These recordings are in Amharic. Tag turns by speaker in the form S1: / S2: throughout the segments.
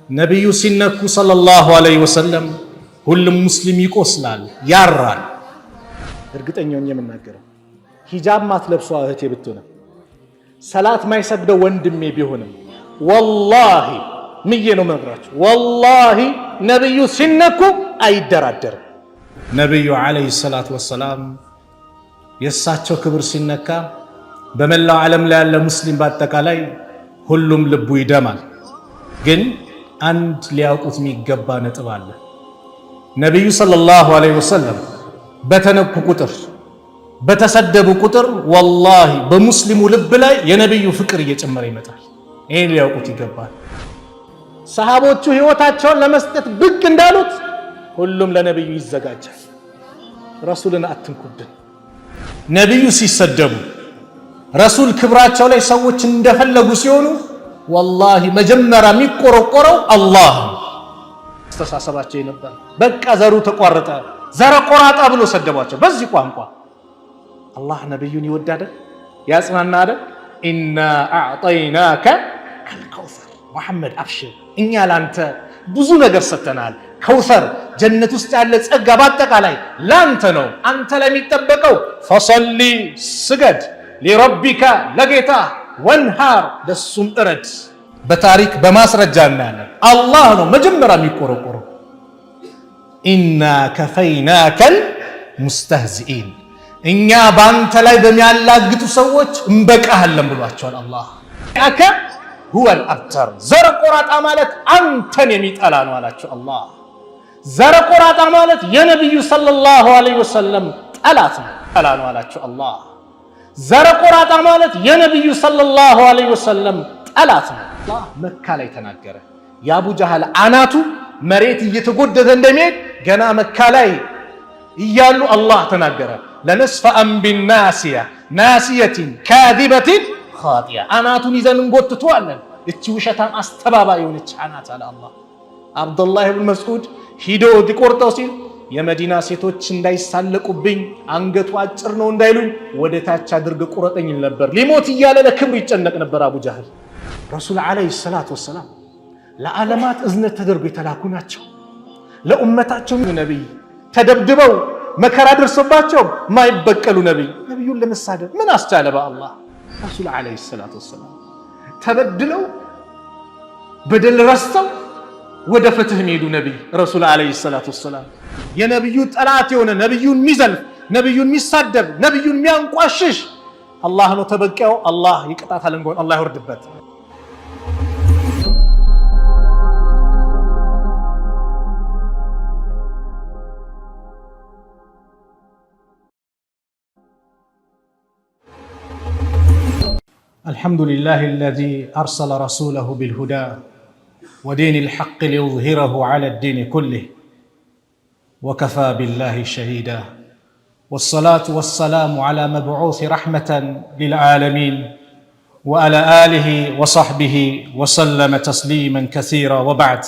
S1: ነቢዩ ሲነኩ صلى الله عليه وسلم ሁሉም ሙስሊም ይቆስላል፣ ያራል። እርግጠኛ ሆኜ የምናገረው ሂጃብ ማትለብሷ እህቴ ብትሆንም ሰላት ማይሰግደው ወንድሜ ቢሆንም ወላሂ ምዬ ነው የምነግራችሁ። ወላሂ ነቢዩ ሲነኩ አይደራደርም። ነቢዩ ዓለይሂ ሰላቱ ወሰላም የእሳቸው ክብር ሲነካ በመላው ዓለም ላይ ያለ ሙስሊም በአጠቃላይ ሁሉም ልቡ ይደማል። ግን አንድ ሊያውቁት የሚገባ ነጥብ አለ። ነቢዩ ሰለላሁ ዐለይሂ ወሰለም በተነኩ ቁጥር በተሰደቡ ቁጥር ወላሂ በሙስሊሙ ልብ ላይ የነቢዩ ፍቅር እየጨመረ ይመጣል። ይህን ሊያውቁት ይገባል። ሰሃቦቹ ሕይወታቸውን ለመስጠት ብቅ እንዳሉት ሁሉም ለነቢዩ ይዘጋጃል። ረሱልን አትንኩብን። ነቢዩ ሲሰደቡ ረሱል ክብራቸው ላይ ሰዎች እንደፈለጉ ሲሆኑ ወላሂ መጀመሪያ የሚቆረቆረው አላህ ነው። አስተሳሰባቸው ነበር። በቃ ዘሩ ተቋረጠ፣ ዘረ ቆራጣ ብሎ ሰደቧቸው በዚህ ቋንቋ። አላህ ነቢዩን ይወድ አይደል? ያጽናና አይደል? إنا أعطيناك الكوثر ሙሐመድ አብሽር፣ እኛ ላንተ ብዙ ነገር ሰጥተናል። ከውሰር ጀነት ውስጥ ያለ ጸጋ በአጠቃላይ ላንተ ነው። አንተ ላይ የሚጠበቀው فصل ስገድ፣ لربك ለጌታ፣ وانحر ለሱም እረድ። በታሪክ በማስረጃ እናያለን። አላህ ነው መጀመሪያ የሚቆረቆረው። إنا كفيناك المستهزئين እኛ በአንተ ላይ በሚያላግጡ ሰዎች እንበቃሃለን ብሏቸዋል። አላህ አከ هو الأبتر ዘረ ቆራጣ ማለት አንተን የሚጠላ ነው አላቸው። አላህ ዘረ ቆራጣ ማለት የነቢዩ صلى الله عليه وسلم ጠላት ነው ጠላ ነው አላቸው። አላህ ዘረ ቆራጣ ማለት የነቢዩ صلى الله عليه وسلم ጠላት ነው። አላህ መካ ላይ ተናገረ። የአቡ ጃህል አናቱ መሬት እየተጎደተ እንደሚሄድ ገና መካ ላይ እያሉ አላህ ተናገረ። لنسفعا بالناصية ناصية كاذبة خاطئة አናቱን ይዘን እንጎትተዋለን። እቺ ውሸታም አስተባባይ የሆነች አናት አለ አላህ። አብዱላህ ብን መስዑድ ሂዶ ሊቆርጠው ሲል የመዲና ሴቶች እንዳይሳለቁብኝ አንገቱ አጭር ነው እንዳይሉኝ ወደ ታች አድርገ ቁረጠኝ ይል ነበር። ሊሞት እያለ ለክብሩ ይጨነቅ ነበር አቡ ጃህል። ረሱል ዓለይሂ ሰላቱ ወሰላም ለዓለማት እዝነት ተደርጎ የተላኩ ናቸው። ለኡመታቸው ነቢይ ተደብድበው መከራ ደርሶባቸው ማይበቀሉ ነቢይ ነቢዩን ለመሳደብ ምን አስቻለ? በአላህ ረሱል ዓለይሂ ሰላቱ ወሰላም ተበድለው በደል ረስተው ወደ ፍትህ የሚሄዱ ነቢይ ረሱል ዓለይሂ ሰላቱ ወሰላም የነቢዩ ጠላት የሆነ ነቢዩን የሚዘልፍ ነቢዩን የሚሳደብ ነቢዩን የሚያንቋሽሽ አላህ ነው ተበቂያው። አላህ ይቅጣታል፣ አለንጎን አላህ ይወርድበት። الحمد لله الذي أرسل رسوله بالهدى ودين الحق ليظهره على الدين كله وكفى بالله شهيدا والصلاة والسلام على مبعوث رحمة للعالمين وعلى آله وصحبه وسلم تسليما كثيرا وبعد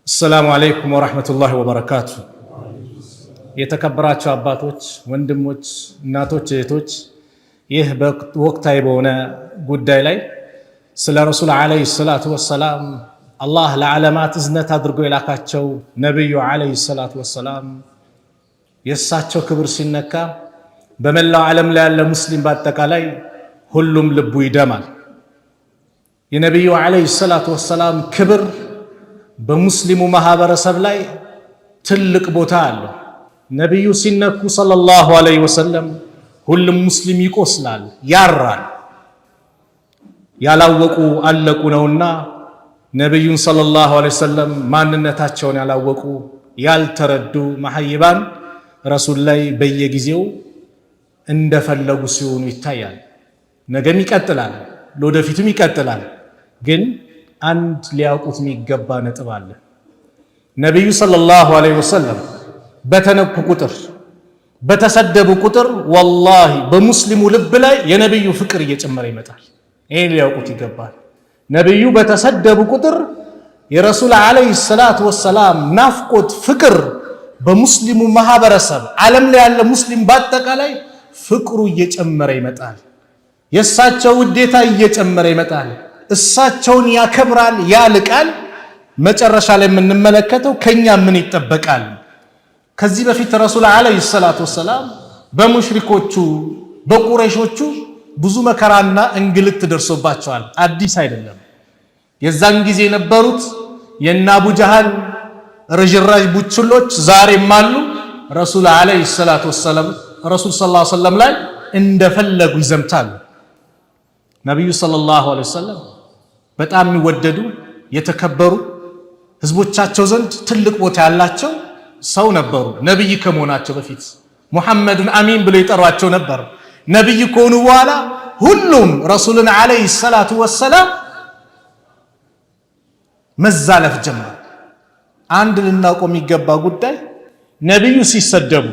S1: السلام عليكم ورحمة الله وبركاته። የተከበራችሁ አባቶች፣ ወንድሞች፣ እናቶች፣ እህቶች ይህ ወቅታዊ በሆነ ጉዳይ ላይ ስለ ረሱል ዓለይሂ ሰላቱ ወሰላም አላህ ለዓለማት እዝነት አድርጎ የላካቸው ነቢዩ ዓለይሂ ሰላቱ ወሰላም የእሳቸው ክብር ሲነካ በመላው ዓለም ላይ ያለ ሙስሊም በአጠቃላይ ሁሉም ልቡ ይደማል። የነቢዩ ዓለይሂ ሰላቱ ወሰላም ክብር በሙስሊሙ ማህበረሰብ ላይ ትልቅ ቦታ አለው። ነቢዩ ሲነኩ ሰለላሁ ዐለይሂ ወሰለም ሁሉም ሙስሊም ይቆስላል፣ ያራል። ያላወቁ አለቁ ነውና ነቢዩን ሰለላሁ ዐለይሂ ወሰለም ማንነታቸውን ያላወቁ ያልተረዱ መሐይባን ረሱል ላይ በየጊዜው እንደፈለጉ ሲሆኑ ይታያል። ነገም ይቀጥላል፣ ለወደፊቱም ይቀጥላል። ግን አንድ ሊያውቁት የሚገባ ነጥብ አለ። ነቢዩ ሰለላሁ ዐለይሂ ወሰለም በተነኩ ቁጥር በተሰደቡ ቁጥር ወላሂ በሙስሊሙ ልብ ላይ የነቢዩ ፍቅር እየጨመረ ይመጣል። ይህን ሊያውቁት ይገባል። ነቢዩ በተሰደቡ ቁጥር የረሱል ዓለይሂ ሰላቱ ወሰላም ናፍቆት፣ ፍቅር በሙስሊሙ ማህበረሰብ ዓለም ላይ ያለ ሙስሊም በአጠቃላይ ፍቅሩ እየጨመረ ይመጣል። የእሳቸው ውዴታ እየጨመረ ይመጣል። እሳቸውን ያከብራል፣ ያልቃል። መጨረሻ ላይ የምንመለከተው ከኛ ምን ይጠበቃል? ከዚህ በፊት ረሱል عليه الصلاة والسلام በሙሽሪኮቹ በቁረይሾቹ ብዙ መከራና እንግልት ደርሶባቸዋል። አዲስ አይደለም። የዛን ጊዜ የነበሩት የነ አቡ ጀሃል ርዥራዥ ቡችሎች ዛሬም አሉ። ረሱል عليه الصلاة والسلام ረሱል صلى الله عليه وسلم ላይ እንደፈለጉ ይዘምታሉ። ነቢዩ صلى الله عليه وسلم በጣም የሚወደዱ የተከበሩ ህዝቦቻቸው ዘንድ ትልቅ ቦታ ያላቸው ሰው ነበሩ። ነቢይ ከመሆናቸው በፊት ሙሐመዱን አሚን ብለው ይጠሯቸው ነበር። ነቢይ ከሆኑ በኋላ ሁሉም ረሱልን ዓለይሂ ሰላቱ ወሰላም መዛለፍ ጀመሩ። አንድ ልናውቀው የሚገባ ጉዳይ ነቢዩ ሲሰደቡ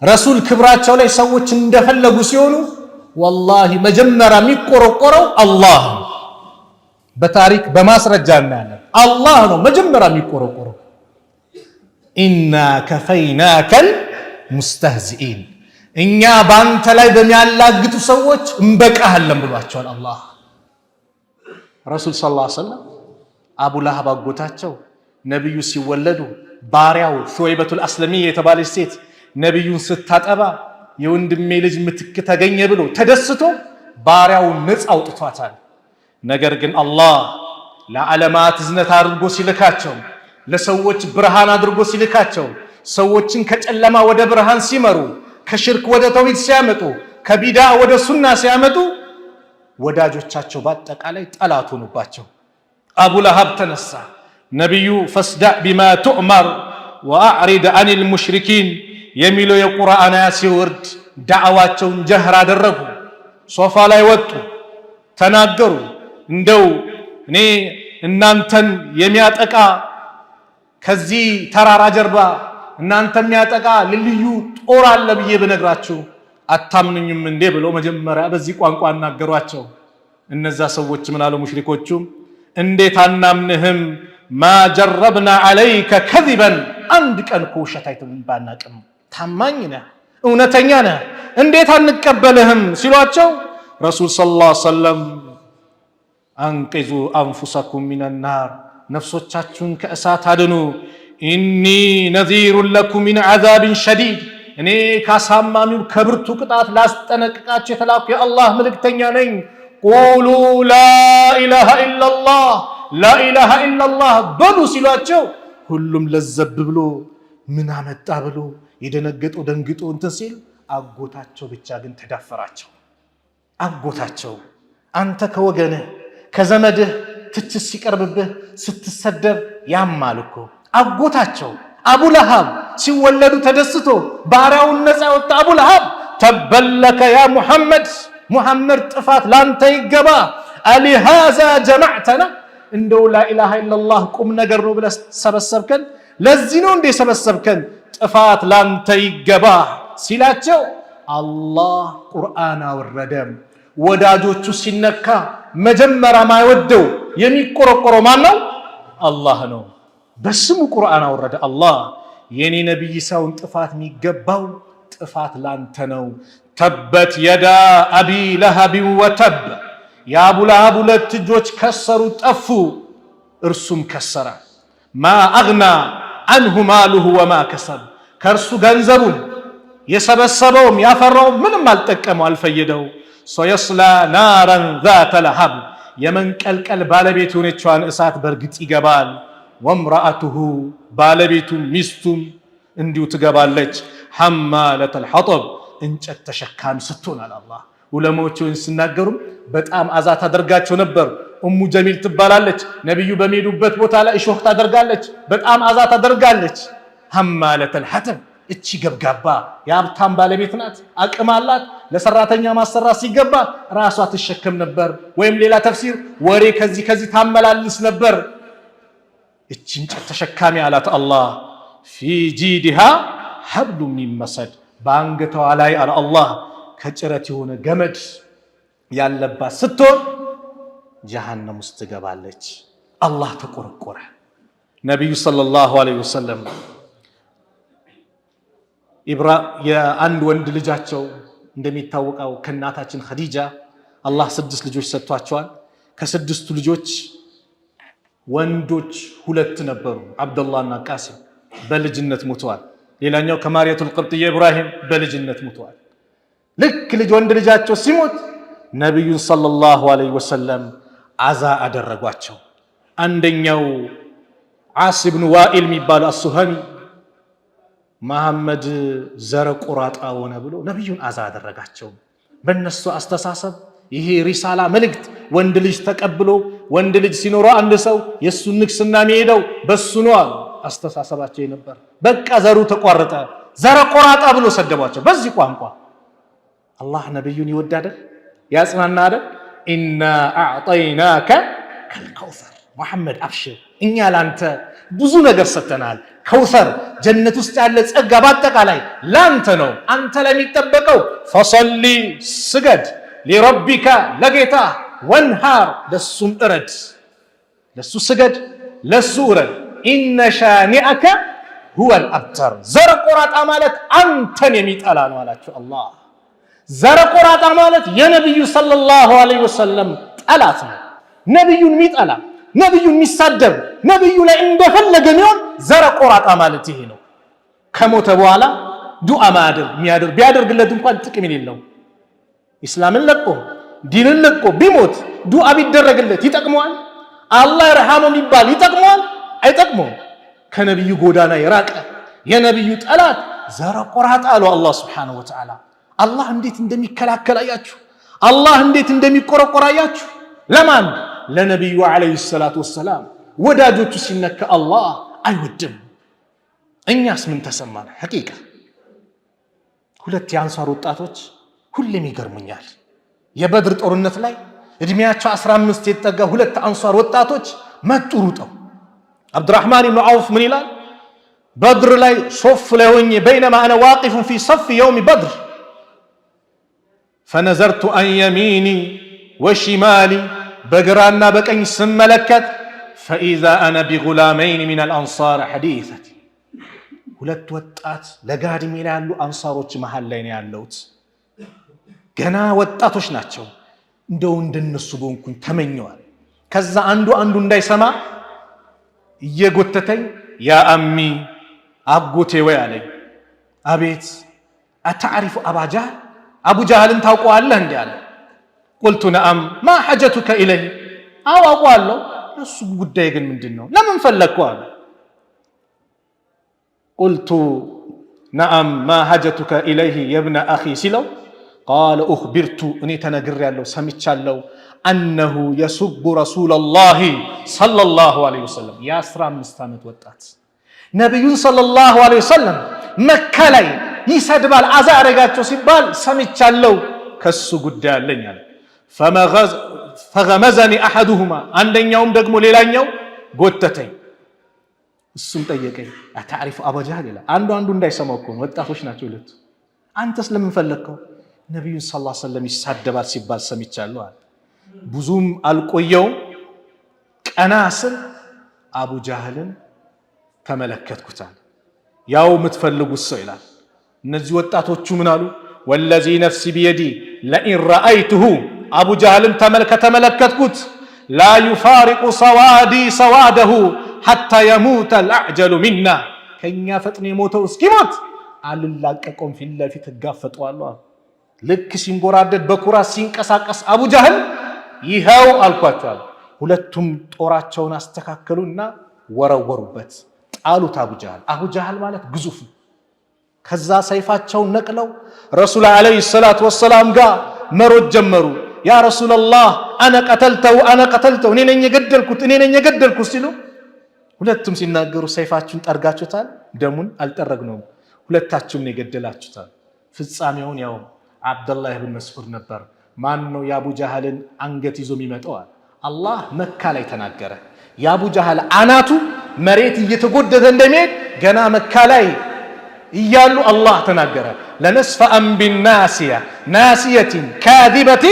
S1: ረሱል ክብራቸው ላይ ሰዎች እንደፈለጉ ሲሆኑ ወላሂ መጀመሪያ የሚቆረቆረው አላህ ነው። በታሪክ በማስረጃ እናያለን። አላህ ነው መጀመሪያ የሚቆረቆረው። ኢና ከፈይናከል ሙስተህዚኢን እኛ በአንተ ላይ በሚያላግጡ ሰዎች እንበቃሃለን ብሏቸዋል አላህ። ረሱል ሰለላሁ ዐለይሂ ወሰለም አቡ ለሀብ አጎታቸው ነቢዩ ሲወለዱ ባሪያው ሱወይበቱል አስለሚያ የተባለች ሴት ነቢዩን ስታጠባ የወንድሜ ልጅ ምትክ ተገኘ ብሎ ተደስቶ ባሪያውን ነፃ አውጥቷታል። ነገር ግን አላህ ለዓለማት እዝነት አድርጎ ሲልካቸው፣ ለሰዎች ብርሃን አድርጎ ሲልካቸው፣ ሰዎችን ከጨለማ ወደ ብርሃን ሲመሩ፣ ከሽርክ ወደ ተውሂድ ሲያመጡ፣ ከቢዳ ወደ ሱና ሲያመጡ ወዳጆቻቸው በአጠቃላይ ጠላት ሆኑባቸው። አቡ ለሀብ ተነሳ። ነቢዩ فاصدع بما تؤمر وأعرض عن المشركين የሚለው የቁርአን አያ ሲወርድ ዳዕዋቸውን ጀህር አደረጉ። ሶፋ ላይ ወጡ፣ ተናገሩ። እንደው እኔ እናንተን የሚያጠቃ ከዚህ ተራራ ጀርባ እናንተ የሚያጠቃ ልዩ ጦር አለ ብዬ ብነግራችሁ አታምኑኝም እንዴ ብሎ መጀመሪያ በዚህ ቋንቋ አናገሯቸው። እነዛ ሰዎች ምን አሉ? ሙሽሪኮቹ እንዴት አናምንህም? ما جربنا عليك كذبا፣ አንድ ቀን እኮ ውሸት አይተን ባናቅም፣ ታማኝ ነህ፣ እውነተኛ ነህ፣ እንዴት አንቀበልህም ሲሏቸው ረሱል صلى الله عليه وسلم أنقذوا أنفسكم من النار፣ ነፍሶቻችሁን ከእሳት አድኑ፣ إني نذير لكم من عذاب شديد፣ እኔ ካሳማሚው ከብርቱ ቅጣት ላስጠነቅቃችሁ የተላኩ የአላህ መልእክተኛ ነኝ። قولوا لا إله إلا الله لا إله إلا الله በሉ ሲሏቸው ሁሉም ለዘብ ብሎ ምን አመጣ ብሎ የደነገጠው ደንግጦ እንትን ሲል አጎታቸው ብቻ ግን ተዳፈራቸው። አጎታቸው አንተ ከወገንህ ከዘመድህ ትችት ሲቀርብብህ ስትሰደብ ያማል እኮ። አጎታቸው አቡ ለሃብ ሲወለዱ ተደስቶ ባሪያውን ነፃ ያወጣ አቡ ለሃብ تبا لك يا محمد፣ ሙሐመድ ጥፋት ላንተ ይገባ፣ ألهذا جمعتنا፣ እንደው لا إله إلا الله ቁም ነገር ነው ብለህ ሰበሰብከን፣ ለዚህ ነው እንደ ሰበሰብከን፣ ጥፋት ላንተ ይገባ ሲላቸው አላህ ቁርአን አወረደም። ወዳጆቹ ሲነካ መጀመሪያ ማይወደው የሚቆረቆረው ማን ነው? አላህ ነው። በስሙ ቁርአን አወረደ። አላህ የኔ ነቢይ ሰውን ጥፋት የሚገባው ጥፋት ላንተ ነው። تبت يدا أبي لهب وتب፣ የአቡ ለሀብ ሁለት እጆች ከሰሩ ጠፉ፣ እርሱም ከሰረ። ما أغنى عنه ماله وما كسب፣ ከእርሱ ገንዘቡም የሰበሰበውም ያፈራውም ምንም አልጠቀመው አልፈየደው። سيصلى نارا ذات لهب፣ የመንቀልቀል ባለቤት የሆነችዋን እሳት በእርግጥ ይገባል። وامرأته ባለቤቱም ሚስቱም እንዲሁ ትገባለች። حمالة الحطب እንጨት ተሸካሚ ስትሆናል። አላህ ዑለማዎች ሲናገሩም በጣም አዛ ታደርጋቸው ነበር። ኡሙ ጀሚል ትባላለች። ነቢዩ በሚሄዱበት ቦታ ላይ እሾህ ታደርጋለች። በጣም አዛ ታደርጋለች። حمالة الحطب እቺ ገብጋባ የሀብታም ባለቤት ናት፣ አቅም አላት። ለሰራተኛ ማሰራት ሲገባ ራሷ ትሸከም ነበር። ወይም ሌላ ተፍሲር ወሬ ከዚህ ከዚህ ታመላልስ ነበር። እቺ እንጨት ተሸካሚ አላት አላህ። في جيدها حبل من مسد፣ በአንገቷ ላይ አለ አላህ ከጭረት የሆነ ገመድ ያለባት ስትሆን ጀሃነም ውስጥ ትገባለች። አላህ ተቆረቆረ። ነቢዩ صلى الله عليه وسلم የአንድ ወንድ ልጃቸው እንደሚታወቀው ከእናታችን ኸዲጃ አላህ 6 ልጆች ሰጥቷቸዋል። ከስድስቱ ልጆች ወንዶች ሁለት ነበሩ፣ አብደላህና ቃሲም በልጅነት ሞተዋል። ሌላኛው ከማርያቱል ቅብጥያ ኢብራሂም በልጅነት ሞተዋል። ልክ ልጅ ወንድ ልጃቸው ሲሞት ነቢዩን صلى الله عليه وسلم አዛ አደረጓቸው። አንደኛው ዓስ ብኑ ዋኢል የሚባለው አሱሀሚ መሐመድ ዘረ ቆራጣ ሆነ ብሎ ነቢዩን አዛ አደረጋቸው። በእነሱ አስተሳሰብ ይሄ ሪሳላ መልእክት ወንድ ልጅ ተቀብሎ ወንድ ልጅ ሲኖረው አንድ ሰው የእሱን ንግስና የሚሄደው በሱ ነው አሉ። አስተሳሰባቸው ነበር። በቃ ዘሩ ተቋረጠ፣ ዘረ ቆራጣ ብሎ ሰደቧቸው በዚህ ቋንቋ። አላህ ነቢዩን ይወድ አይደል? ያጽናና አይደል? إنا أعطيناك الكوثر ሙሐመድ አብሽር፣ እኛ ላንተ ብዙ ነገር ሰጥተናል። ከውሰር ጀነት ውስጥ ያለ ጸጋ በአጠቃላይ ላንተ ነው። አንተ ለሚጠበቀው فصل ስገድ፣ لربك ለጌታ፣ وانحر ለሱም እረድ፣ ለሱ ስገድ፣ ለሱ እረድ። إن شانئك هو الأبتر ዘረ ቆራጣ ማለት አንተን የሚጠላ ነው አላቸው አላህ። ዘረ ቆራጣ ማለት የነቢዩ صلى الله عليه وسلم ጠላት ነው። ነቢዩን የሚጠላ ነቢዩን የሚሳደብ ነቢዩ ላይ እንደፈለገ የሚሆን ዘረ ቆራጣ ማለት ይሄ ነው። ከሞተ በኋላ ዱዓ ማያደርግ የሚያደርግ ቢያደርግለት እንኳን ጥቅም የሌለው ኢስላምን ለቆ ዲንን ለቆ ቢሞት ዱዓ ቢደረግለት ይጠቅመዋል? አላህ ይርሐመው የሚባል ይጠቅመዋል? አይጠቅመውም። ከነቢዩ ጎዳና የራቀ የነቢዩ ጠላት ዘረ ቆራጣ አሉ አላህ سبحانه وتعالى። አላህ እንዴት እንደሚከላከል አያችሁ። አላህ እንዴት እንደሚቆረቆር አያችሁ። ለማን? ለነቢዩ عليه الصلاة والسلام። ወዳጆቹ ሲነካ አላህ አይወድም። እኛስ ምን ተሰማን? ሐቂቃ ሁለት የአንሷር ወጣቶች ሁሌም ይገርሙኛል። የበድር ጦርነት ላይ እድሜያቸው 15 የተጠጋ ሁለት አንሷር ወጣቶች መጡ ሩጠው። አብዱራህማን ብኑ ዐውፍ ምን ይላል? በድር ላይ ሶፍ ላይ ሆኜ بينما أنا واقف في صف يوم بدر فنظرت عن يميني وشمالي በግራና በቀኝ ስመለከት فإذا أنا بغلامين من الأنصار حديثة ሁለት ወጣት ለጋ ዕድሜ ላይ ያሉ አንሳሮች መሃል ላይ ነው ያለሁት። ገና ወጣቶች ናቸው። እንደው እንደነሱ በሆንኩኝ ተመኘዋል። ከዛ አንዱ አንዱ እንዳይሰማ እየጎተተኝ يا عمي አጎቴ ወይ አለኝ። አቤት። أتعرف أبا جهل አቡ ጃህልን ታውቀዋለህ? እንዲህ አለ። قلت نعم ما حاجتك إليه አዎ አውቀዋለሁ። እሱ ጉዳይ ግን ምንድን ነው? ለምን ፈለግከው? አለ። قلت نعم ما حاجتك إليه يا ابن أخي ሲለው قال أخبرت እኔ ተነግሬያለሁ ሰምቻለሁ፣ أنه يسب رسول الله صلى الله عليه وسلم። የ15 ዓመት ወጣት ነቢዩን صلى الله عليه وسلم መካ ላይ ይሰድባል፣ አዛ አረጋቸው ሲባል ሰምቻለሁ፣ ከሱ ጉዳይ አለኝ አለ። فغمزني أحدهما አንደኛውም ደግሞ ሌላኛው ጎተተኝ። እሱም ጠየቀኝ أتعرف أبا جهل ይላል። አንዱ አንዱ እንዳይሰማው እኮ ነው፣ ወጣቶች ናቸው ሁለቱ። አንተስ ለምን ፈለግከው? ነቢዩን صلى الله عليه وسلم ይሳደባል ሲባል ሰምቻለሁ አለ። ብዙም አልቆየውም። ቀና ስል አቡ ጃህልን ተመለከትኩታል። ያው የምትፈልጉት ሰው ይላል። እነዚህ ወጣቶቹ ምን አሉ? والذي نفسي بيده لئن رأيته አቡ ጃህልን ከተመለከትኩት لا يفارق سوادي سواده حتى يموت الأعجل منا ከእኛ ፈጥኖ የሞተው እስኪሞት አልላቀቀውም፣ ፊት ለፊት እጋፈጠዋለሁ። ልክ ሲንጎራደድ በኩራት ሲንቀሳቀስ አቡ ጃህል ይኸው አልኳቸዋል። ሁለቱም ጦራቸውን አስተካከሉና ወረወሩበት፣ ጣሉት። አቡ ጃህል አቡ ጃህል ማለት ግዙፍ ነው። ከዛ ሰይፋቸውን ነቅለው ረሱል عليه الصلاة والسلام ጋር መሮጥ ጀመሩ። يا رسول الله أنا قتلته أنا قتلته፣ እኔ ነኝ የገደልኩት፣ እኔ ነኝ የገደልኩት ሲሉ ሁለቱም ሲናገሩ ሰይፋችሁን ጠርጋችሁታል፣ ደሙን አልጠረግነውም፣ ሁለታችሁም ነው የገደላችሁታል። ፍጻሜውን ያው አብደላህ ብን መስዑድ ነበር። ማን ነው የአቡ ጃህልን አንገት ይዞ የሚመጣው? አላህ መካ ላይ ተናገረ። የአቡ ጃህል አናቱ መሬት እየተጎደተ እንደሚሄድ ገና መካ ላይ እያሉ አላህ ተናገረ። لنسفعا بالناصية ناصية كاذبة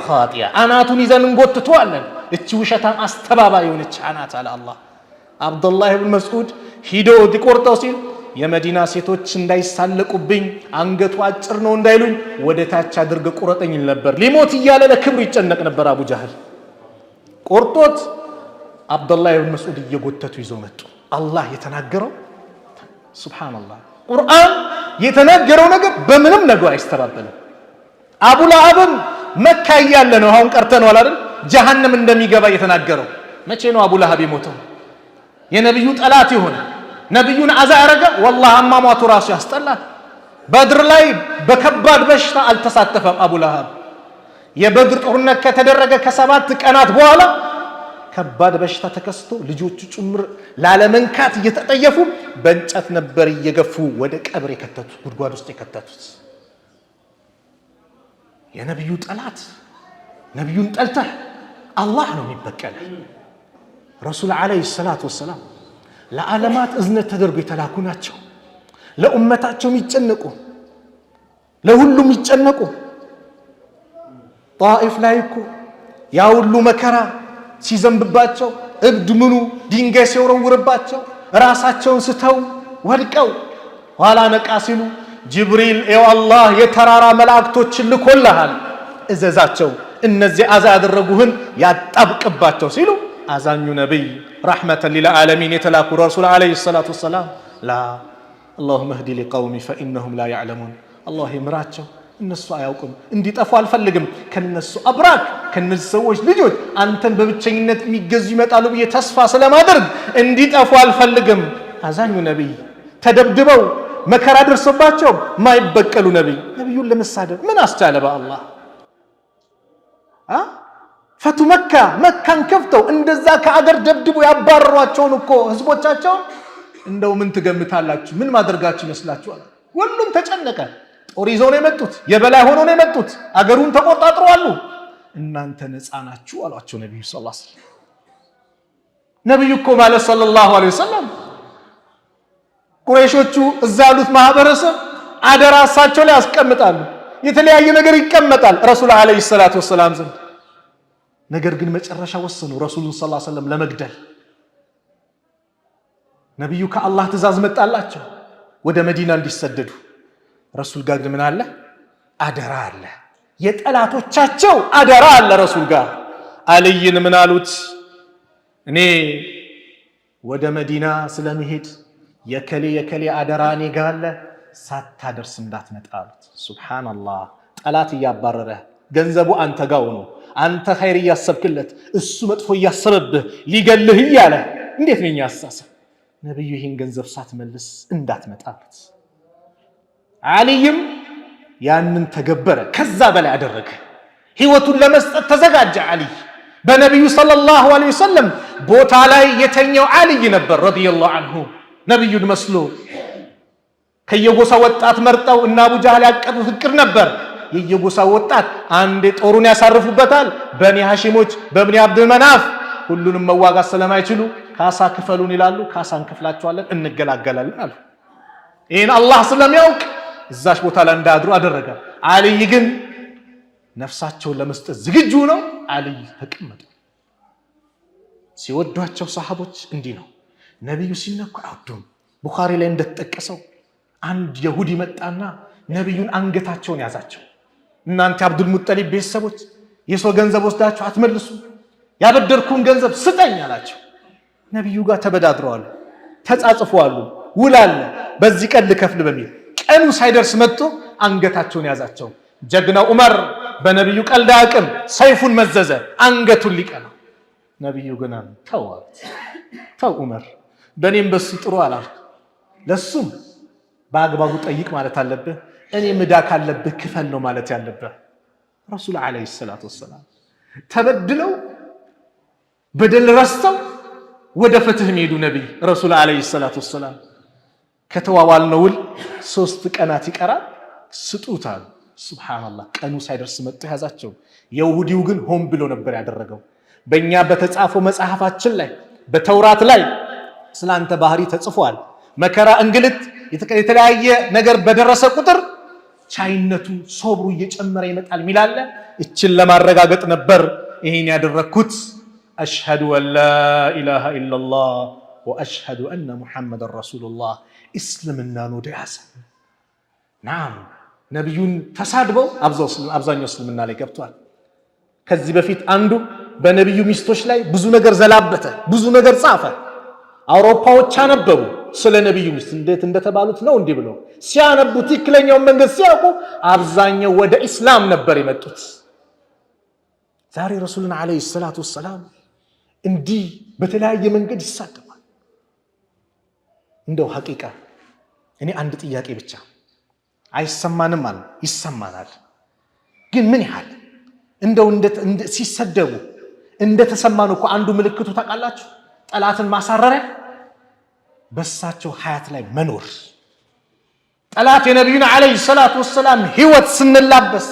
S1: خاطئة አናቱን ይዘን እንጎትተዋለን። እቺ ውሸታም አስተባባይ የሆነች አናት አለ አላህ። አብዱላህ ብን መስዑድ ሂዶ ሊቆርጠው ሲል የመዲና ሴቶች እንዳይሳለቁብኝ አንገቱ አጭር ነው እንዳይሉኝ ወደ ታች አድርገ ቁረጠኝ ይል ነበር። ሊሞት እያለ ለክብሩ ይጨነቅ ነበር። አቡ ጃህል ቆርጦት አብደላህ ብን መስዑድ እየጎተቱ ይዘው መጡ። አላህ የተናገረው سبحان الله፣ ቁርአን የተናገረው ነገር በምንም ነገር አይስተባበልም። አቡ ለሀብም መካ እያለ ነው፣ አሁን ቀርተነዋል አይደል? ጀሃነም እንደሚገባ የተናገረው መቼ ነው? አቡ ለሀብ የሞተው የነቢዩ ጠላት የሆነ ነቢዩን አዛ ያረገ፣ والله አሟሟቱ ራሱ ያስጠላል። በድር ላይ በከባድ በሽታ አልተሳተፈም አቡ ለሀብ። የበድር ጦርነት ከተደረገ ከ7 ቀናት በኋላ ከባድ በሽታ ተከስቶ ልጆቹ ጭምር ላለመንካት እየተጠየፉ በእንጨት ነበር እየገፉ ወደ ቀብር የከተቱት፣ ጉድጓድ ውስጥ የከተቱት። የነቢዩ ጠላት፣ ነቢዩን ጠልተህ አላህ ነው የሚበቀልህ። ረሱል عليه الصلاة والسلام ለዓለማት እዝነት ተደርጎ የተላኩ ናቸው። ለኡመታቸው የሚጨነቁ፣ ለሁሉም የሚጨነቁ። ጣኢፍ ላይ እኮ ያ ሁሉ መከራ ሲዘንብባቸው፣ እብድ ምኑ ድንጋይ ሲወረውርባቸው ራሳቸውን ስተው ወድቀው ኋላ ነቃ ሲሉ ጅብሪል ኤው አላህ የተራራ መላእክቶችን ልኮልሃል፣ እዘዛቸው፣ እነዚህ አዛ ያደረጉህን ያጣብቅባቸው ሲሉ አዛኙ ነቢይ رحمة للعالمين የተላኩ ረሱል عليه الصلاة والسلام لا اللهم اهد لي قومي فإنهم لا يعلمون፣ አላህ ምራቸው፣ እነሱ አያውቁም፣ እንዲጠፉ አልፈልግም። ከነሱ አብራክ ከነዚህ ሰዎች ልጆች አንተን በብቸኝነት የሚገዙ ይመጣሉ ብዬ ተስፋ ስለማደርግ እንዲጠፉ አልፈልግም። አዛኙ ነቢይ ተደብድበው መከራ ደርሶባቸው ማይበቀሉ ነቢይ፣ ነቢዩን ለመሳደብ ምን አስቻለ? በአላህ ፈቱ መካ፣ መካን ከፍተው እንደዛ ከአገር ደብድቦ ያባረሯቸውን እኮ ህዝቦቻቸውን እንደው ምን ትገምታላችሁ? ምን ማድረጋችሁ ይመስላችኋል? ሁሉም ተጨነቀ። ጦር ይዘው ነው የመጡት። የበላይ ሆነው ነው የመጡት። አገሩን ተቆጣጥረዋል። እናንተ ነፃ ናችሁ አሏቸው ነቢዩ صلى الله عليه وسلم። ነቢዩ እኮ ማለት صلى الله عليه وسلم ቁረይሾቹ እዛ ያሉት ማህበረሰብ አደራ እሳቸው ላይ ያስቀምጣሉ። የተለያየ ነገር ይቀመጣል ረሱል عليه الصلاة والسلام ዘንድ። ነገር ግን መጨረሻ ወሰኑ ረሱሉን صلى الله عليه وسلم ለመግደል። ነቢዩ ከአላህ ትእዛዝ መጣላቸው ወደ መዲና እንዲሰደዱ። ረሱል ጋር ግን ምን አለ? አደራ አለ። የጠላቶቻቸው አደራ አለ ረሱል ጋር። አልይን ምን አሉት? እኔ ወደ መዲና ስለምሄድ የከሌ የከሌ አደራ እኔ ጋር አለ፣ ሳታደርስ እንዳትመጣ አሉት። سبحان الله። ጠላት እያባረረ ገንዘቡ አንተ ጋው ነው። አንተ ኸይር እያሰብክለት እሱ መጥፎ እያሰበብህ ሊገልህ እያለ እንዴት ነው አስተሳሰብ? ነቢዩ ይህን ገንዘብ ሳትመልስ እንዳትመጣ አሉት። አልይም ያንን ተገበረ፣ ከዛ በላይ አደረገ። ህይወቱን ለመስጠት ተዘጋጀ። አልይ በነቢዩ صلى الله عليه وسلم ቦታ ላይ የተኛው አልይ ነበር رضي الله عنه። ነቢዩን መስሎ ከየጎሳ ወጣት መርጠው እና አቡ ጃህል ያቀዱት እቅድ ነበር። የየጎሳ ወጣት አንዴ ጦሩን ያሳርፉበታል። በኒ ሐሺሞች በብኒ አብድል መናፍ ሁሉንም መዋጋት ስለማይችሉ ካሳ ክፈሉን ይላሉ። ካሳ እንከፍላቸዋለን፣ እንገላገላለን አሉ። ይህን አላህ ስለሚያውቅ እዛች ቦታ ላይ እንዳያድሩ አደረገ። አልይ ግን ነፍሳቸውን ለመስጠት ዝግጁ ነው። አልይ ተቀመጡ። ሲወዷቸው ሰሃቦች እንዲህ ነው። ነቢዩ ሲነኩ አይወዱም። ቡኻሪ ላይ እንደተጠቀሰው አንድ የሁዲ መጣና ነቢዩን አንገታቸውን ያዛቸው። እናንተ የአብዱል ሙጠሊብ ቤተሰቦች የሰው ገንዘብ ወስዳችሁ አትመልሱ፣ ያበደርኩን ገንዘብ ስጠኝ አላቸው። ነቢዩ ጋር ተበዳድረዋል፣ ተጻጽፈዋል፣ ውል አለ፣ በዚህ ቀን ልከፍል በሚል ቀኑ ሳይደርስ መጥቶ አንገታቸውን ያዛቸው። ጀግናው ዑመር በነቢዩ ቀልድ አያውቅም። ሰይፉን መዘዘ፣ አንገቱን ሊቀላ። ነቢዩ ግን ተው አሉት፣ ተው ዑመር፣ በእኔም በሱ ጥሩ አላልክ፣ ለሱም በአግባቡ ጠይቅ ማለት አለብህ። እኔ ምዳ ካለብህ ክፈል ነው ማለት ያለብህ። ረሱል عليه الصلاة والسلام ተበድለው በደል ረስተው ወደ ፍትህ የሚሄዱ ነቢይ ረሱል عليه الصلاة والسلام ከተዋዋልነው ውል 3 ቀናት ይቀራል ስጡት አሉ። سبحان الله፣ ቀኑ ሳይደርስ መጥቶ ያዛቸው። የይሁዲው ግን ሆን ብሎ ነበር ያደረገው። በእኛ በተጻፈው መጽሐፋችን ላይ በተውራት ላይ ስላንተ ባህሪ ተጽፏል። መከራ፣ እንግልት፣ የተለያየ ነገር በደረሰ ቁጥር ቻይነቱ ሶብሩ እየጨመረ ይመጣል ሚላለ እችን ለማረጋገጥ ነበር ይሄን ያደረግኩት። أشهد أن لا إله إلا الله وأشهد أن محمدا رسول الله። እስልምናን ወደ ያዘ። نعم ነቢዩን ተሳድበው አብዛኛው እስልምና ላይ ገብቷል። ከዚህ በፊት አንዱ በነቢዩ ሚስቶች ላይ ብዙ ነገር ዘላበተ፣ ብዙ ነገር ጻፈ። አውሮፓዎች አነበቡ ስለ ነቢዩ ሚስት እንዴት እንደተባሉት ነው እንዲህ ብለው ሲያነቡ ትክክለኛውን መንገድ ሲያውቁ አብዛኛው ወደ ኢስላም ነበር የመጡት። ዛሬ ረሱልን ዓለይሂ ሰላቱ ወሰላም እንዲህ በተለያየ መንገድ ይሳደባል። እንደው ሐቂቃ እኔ አንድ ጥያቄ ብቻ አይሰማንም አለ ይሰማናል፣ ግን ምን ያህል እንደው ሲሰደቡ እንደተሰማን እኮ አንዱ ምልክቱ ታውቃላችሁ፣ ጠላትን ማሳረሪያ በሳቸው ሀያት ላይ መኖር። ጠላት የነቢዩን ዓለይሂ ሰላቱ ወሰላም ህይወት ስንላበስ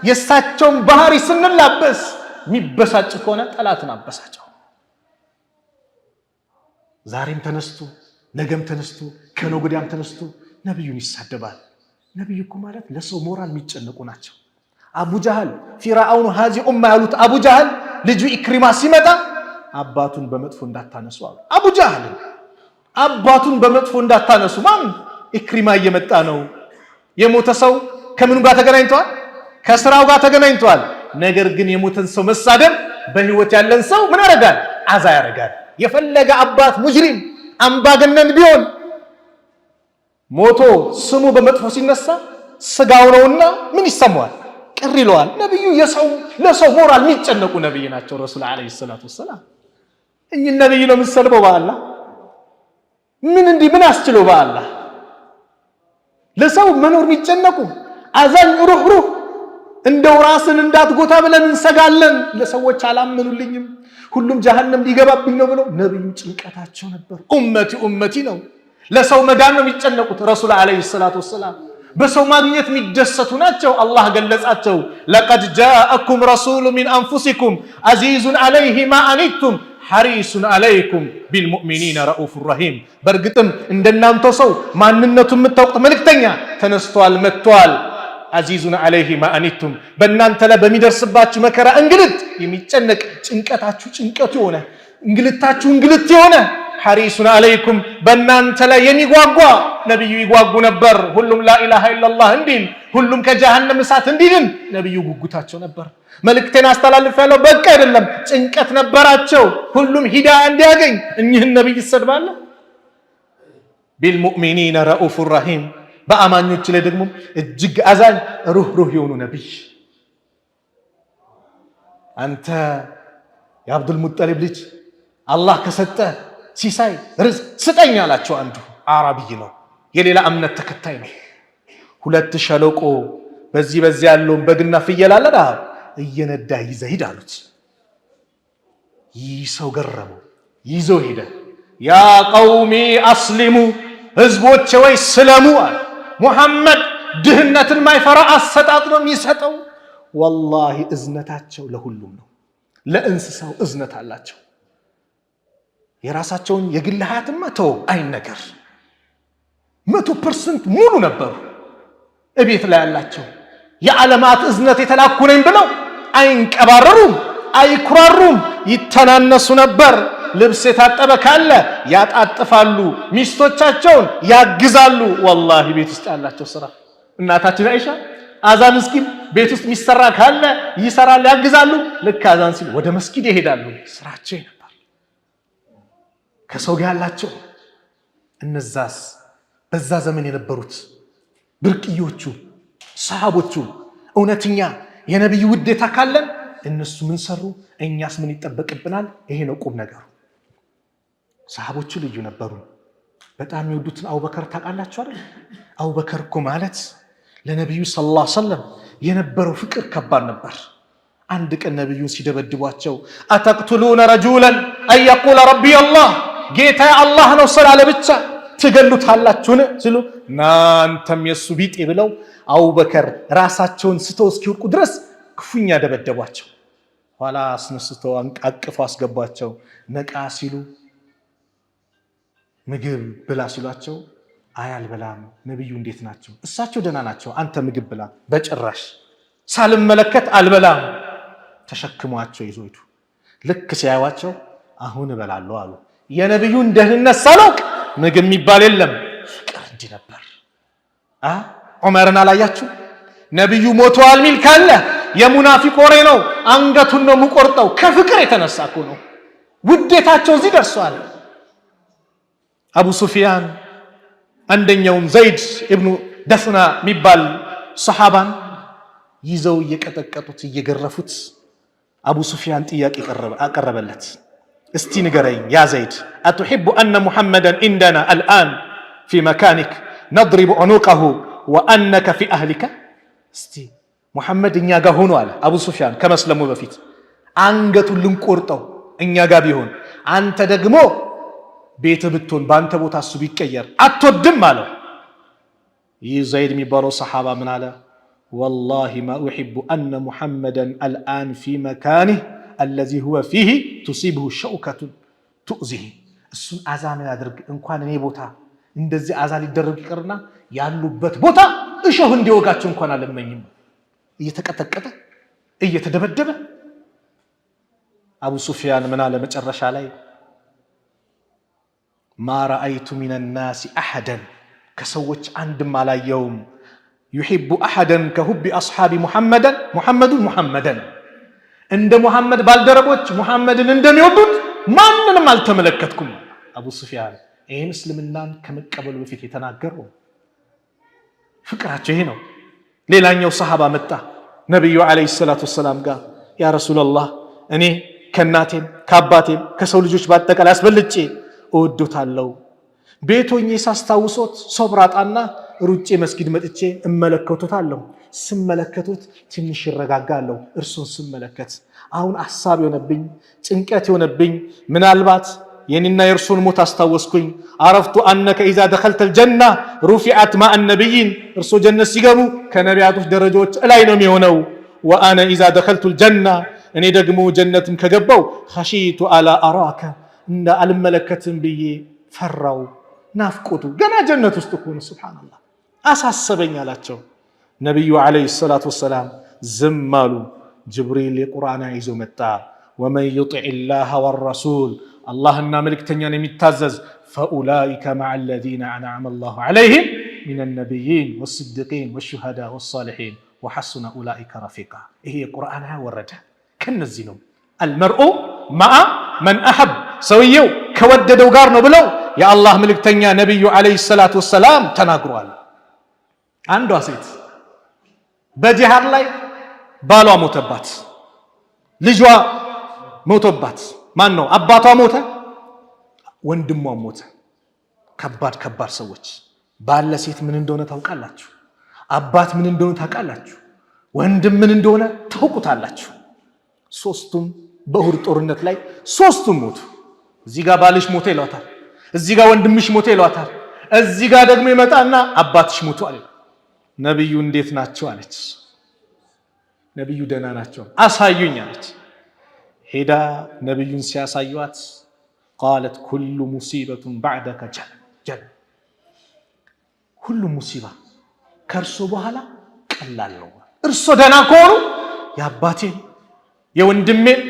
S1: የእሳቸውን ባህሪ ስንላበስ የሚበሳጭ ከሆነ ጠላትን አበሳጨው። ዛሬም ተነስቶ ነገም ተነስቶ ከነገ ወዲያም ተነስቶ ነቢዩን ይሳደባል። ነቢዩ እኮ ማለት ለሰው ሞራል የሚጨነቁ ናቸው። አቡ ጃህል فرعون هذه الأمة ያሉት አቡ ጃህል ልጁ ኢክሪማ ሲመጣ አባቱን በመጥፎ እንዳታነሱ አሉ። አቡ ጃህል አባቱን በመጥፎ እንዳታነሱ። ማን ኢክሪማ እየመጣ ነው። የሞተ ሰው ከምኑ ጋር ተገናኝቷል? ከስራው ጋር ተገናኝቷል። ነገር ግን የሞተን ሰው መሳደብ በህይወት ያለን ሰው ምን ያደርጋል? አዛ ያደርጋል። የፈለገ አባት ሙጅሪም አምባገነን ቢሆን ሞቶ ስሙ በመጥፎ ሲነሳ ስጋው ነውና ምን ይሰማዋል? ቅር ይለዋል። ነብዩ የሰው ለሰው ሞራል የሚጨነቁ ነብይ ናቸው። ረሱል ዓለይሂ ሰላቱ ወሰላም እኚህ ነብይ ነው የምንሰልበው በአላህ ምን እንዲህ ምን አስችለው በአላህ ለሰው መኖር የሚጨነቁ አዛኝ ሩህሩህ እንደው ራስን እንዳትጎታ ብለን እንሰጋለን። ለሰዎች አላመኑልኝም፣ ሁሉም ጀሀነም ሊገባብኝ ነው ብለው ነብዩ ጭንቀታቸው ነበር። ኡመቲ ኡመቲ ነው። ለሰው መዳን ነው የሚጨነቁት ረሱል ዓለይሂ ሰላቱ ወሰላም በሰው ማግኘት የሚደሰቱ ናቸው። አላህ ገለጻቸው። لقد جاءكم رسول من أنفسكم عزيز عليه ما عنتم حريص عليكم بالمؤمنين رءوف رحيم። በእርግጥም እንደናንተ ሰው ማንነቱ የምታውቁት መልእክተኛ ተነስቷል፣ መጥቷል። عزيز عليه ما عنتم በእናንተ ላይ በሚደርስባችሁ መከራ እንግልት የሚጨነቅ ጭንቀታችሁ ጭንቀቱ የሆነ እንግልታችሁ እንግልት የሆነ حريص عليكم በእናንተ ላይ የሚጓጓ ነቢዩ ይጓጉ ነበር። ሁሉም لا إله إلا الله እንዲል፣ ሁሉም ከጀሃነም እሳት እንዲድን ነቢዩ ጉጉታቸው ነበር። መልእክቴን አስተላልፍ ያለው በቃ አይደለም፣ ጭንቀት ነበራቸው። ሁሉም ሂዳያ እንዲያገኝ እኚህን ነቢይ ይሰድባለ። ቢልሙእሚኒነ ረኡፍ ረሂም በአማኞች ላይ ደግሞ እጅግ አዛኝ ሩህሩህ የሆኑ ነቢይ። አንተ የአብዱልሙጠሊብ ልጅ አላህ ከሰጠ ሲሳይ ርዝቅ ስጠኝ አላቸው። አንዱ አረብይ ነው፣ የሌላ እምነት ተከታይ ነው። ሁለት ሸለቆ በዚህ በዚህ ያለውን በግና ፍየል አለ እየነዳ ይዘህ ሂድ አሉት። ይህ ሰው ገረመው፣ ይዞ ሄደ። ያ ቀውሚ አስሊሙ፣ ህዝቦቼ ወይ ስለሙ አለ። ሙሐመድ ድህነትን ማይፈራ አሰጣጥ ነው የሚሰጠው። ወላሂ እዝነታቸው ለሁሉም ነው። ለእንስሳው እዝነት አላቸው። የራሳቸውን የግል ሀያትማ ተው አይን ነገር 100% ሙሉ ነበሩ። እቤት ላይ ያላቸው የዓለማት እዝነት የተላኩ ነኝ ብለው አይንቀባረሩም፣ አይኩራሩም፣ ይተናነሱ ነበር። ልብስ የታጠበ ካለ ያጣጥፋሉ፣ ሚስቶቻቸውን ያግዛሉ። ወላሂ ቤት ውስጥ ያላቸው ስራ እናታችን አይሻ አዛን እስኪል ቤት ውስጥ የሚሰራ ካለ ይሰራል፣ ያግዛሉ። ልክ አዛን ሲል ወደ መስጊድ ይሄዳሉ። ስራቸው ነበር ከሰው ጋር ያላቸው። እነዛስ በዛ ዘመን የነበሩት ብርቅዮቹ ሰሃቦቹ እውነተኛ የነቢዩ ውዴታ ካለን እነሱ ምን ሰሩ፣ እኛስ ምን ይጠበቅብናል? ይሄ ነው ቁም ነገሩ። ሰሃቦቹ ልዩ ነበሩ። በጣም የሚወዱትን አቡበከር ታውቃላችሁ አይደል? አቡበከር እኮ ማለት ለነቢዩ ሰለላሁ ዐለይሂ ወሰለም የነበረው ፍቅር ከባድ ነበር። አንድ ቀን ነቢዩን ሲደበድቧቸው አተቅቱሉነ ረጁለን አን የቁለ ረቢ አላህ፣ ጌታ አላህ ነው ስላለ ብቻ ትገሉታላችሁን ሲሉ እናንተም የእሱ ቢጤ ብለው አቡበከር ራሳቸውን ስተው እስኪወድቁ ድረስ ክፉኛ ደበደቧቸው። ኋላ አስነስተው አቅፈው አስገቧቸው። ነቃ ሲሉ ምግብ ብላ ሲሏቸው አይ አልበላም። ነቢዩ እንዴት ናቸው? እሳቸው ደህና ናቸው። አንተ ምግብ ብላ። በጭራሽ ሳልመለከት አልበላም። ተሸክሟቸው ይዞ ሄዱ። ልክ ሲያዩዋቸው አሁን እበላለሁ አሉ። የነቢዩን ደህንነት ሳላውቅ ምግብ የሚባል የለም። ፍቅር እንዲህ ነበር። ዑመርን አላያችሁ? ነቢዩ ሞተዋል ሚል ካለ የሙናፊቅ ወሬ ነው፣ አንገቱን ነው የምቆርጠው። ከፍቅር የተነሳ እኮ ነው። ውዴታቸው እዚህ ደርሷል። አቡ ሱፊያን አንደኛውን ዘይድ ኢብኑ ደፍና የሚባል ሰሓባን ይዘው እየቀጠቀጡት እየገረፉት፣ አቡ ሱፊያን ጥያቄ አቀረበለት። እስቲ ንገረኝ يا زيد، أتحب أن محمدا عندنا الآن في مكانك نضرب عنقه وأنك في أهلك። እስቲ ሙሐመድ እኛ ጋር ሆኖ አለ አቡ ሱፊያን ከመስለሙ በፊት፣ አንገቱን ልንቆርጠው እኛ ጋር ቢሆን አንተ ደግሞ ቤት ብትሆን በአንተ ቦታ እሱ ቢቀየር አትወድም አለው። ይህ ዘይድ የሚባለው ሰሓባ ምን አለ? والله ما أحب أن محمدا الآن في مكانه الذي هو فيه تصيبه شوكة تؤذيه። እሱን አዛ ያደርግ እንኳን እኔ ቦታ እንደዚህ አዛ ሊደረግ ይቅርና ያሉበት ቦታ እሾህ እንዲወጋቸው እንኳን አልመኝም። እየተቀጠቀጠ እየተደበደበ አቡ ሱፊያን ምን አለ መጨረሻ ላይ? ما رأيت من الناس أحدا፣ ከሰዎች አንድም አላየውም፣ يحب أحدا كحب أصحاب محمد محمد محمدا፣ እንደ ሙሐመድ ባልደረቦች ሙሐመድን እንደሚወዱት ማንንም አልተመለከትኩም። አቡ ሱፊያን ይህን እስልምናን ከመቀበሉ በፊት የተናገረው ፍቅራቸው ይሄ ነው። ሌላኛው ሰሃባ መጣ ነቢዩ عليه الصلاة والسلام ጋር፣ يا رسول الله፣ እኔ ከእናቴም ከአባቴም ከሰው ልጆች በአጠቃላይ አስበልጬ እወዶታለሁ። ቤት ሆኜ ሳስታውሶት ሶብር አጣና ሩጬ መስጊድ መጥቼ እመለከቶታለሁ። ስመለከቱት ትንሽ ይረጋጋለሁ። እርሱን ስመለከት አሁን አሳብ የሆነብኝ ጭንቀት የሆነብኝ ምናልባት የኔና የእርሱን ሞት አስታወስኩኝ። عرفت أنك إذا دخلت الجنة رفعت مع النبيين፣ እርሶ ጀነት ሲገቡ ከነቢያቶች ደረጃዎች እላይ ነው የሚሆነው። وأنا إذا دخلت الجنة፣ እኔ ደግሞ ጀነትም ከገባው خشيت ألا أراك፣ እንደ አልመለከትም ብዬ ፈራው። ናፍቆቱ ገና ጀነት ውስጥ እኮ ነው። سبحان الله አሳሰበኝ አላቸው። ነቢዩ عليه الصلاة والسلام ዝም አሉ። ጅብሪል የቁርአን ይዞ መጣ። ومن يطع الله والرسول፣ አላህና መልእክተኛን የሚታዘዝ፣ فأولئك مع الذين أنعم الله عليهم من النبيين والصديقين والشهداء والصالحين وحسن أولئك رفيقا። ይሄ የቁርአን ወረደ። ከነዚህ ነው المرء مع من أحب፣ ሰውየው ከወደደው ጋር ነው ብለው የአላህ መልእክተኛ ነቢዩ عليه الصلاة والسلام ተናግሯል። አንዷ ሴት በጂሃድ ላይ ባሏ ሞተባት፣ ልጇ ሞቶባት፣ ማን ነው አባቷ ሞተ፣ ወንድሟ ሞተ። ከባድ ከባድ ሰዎች። ባለ ሴት ምን እንደሆነ ታውቃላችሁ። አባት ምን እንደሆነ ታውቃላችሁ። ወንድም ምን እንደሆነ ታውቁታላችሁ። ሶስቱም በኡሁድ ጦርነት ላይ ሶስቱም ሞቱ። እዚህ ጋር ባልሽ ሞተ ይሏታል፣ እዚህ ጋር ወንድምሽ ሞተ ይሏታል፣ እዚህ ጋር ደግሞ ይመጣና አባትሽ ሞቱ አለ። ነቢዩ እንዴት ናቸው አለች። ነቢዩ ደህና ናቸው አሳዩኝ አለች። ሄዳ ነቢዩን ሲያሳዩት قالت كل مصيبة بعدك جل፣ ሁሉም ሙሲባ ከእርሶ በኋላ ቀላል ነው። እርሶ ደህና ከሆኑ የአባቴን የወንድሜን